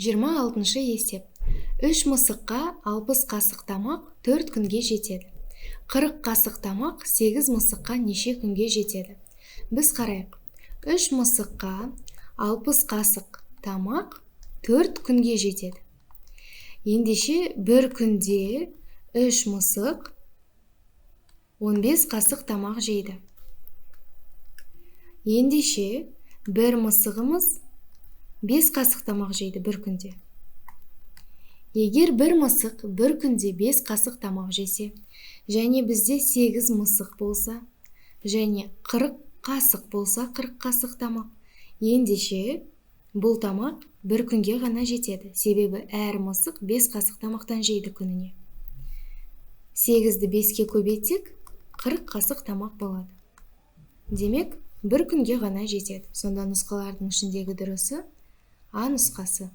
26-шы есеп. 3 мысыққа 60 қасық тамақ 4 күнге жетеді. 40 қасық тамақ 8 мысыққа неше күнге жетеді? Біз қарайық. 3 мысыққа 60 қасық тамақ 4 күнге жетеді. Ендеше бір күнде 3 мысық 15 қасық тамақ жейді. Ендеше бір мысығымыз 5 қасық тамақ жейді бір күнде. Егер бір мысық бір күнде 5 қасық тамақ жесе, және бізде 8 мысық болса, және 40 қасық болса, 40 қасық тамақ, ендеше бұл тамақ бір күнге ғана жетеді, себебі әр мысық 5 қасық тамақтан жейді күніне. 8-ді 5-ке көбейтсек, 40 қасық тамақ болады. Демек, бір күнге ғана жетеді. Сонда нұсқалардың ішіндегі дұрысы А нұсқасы.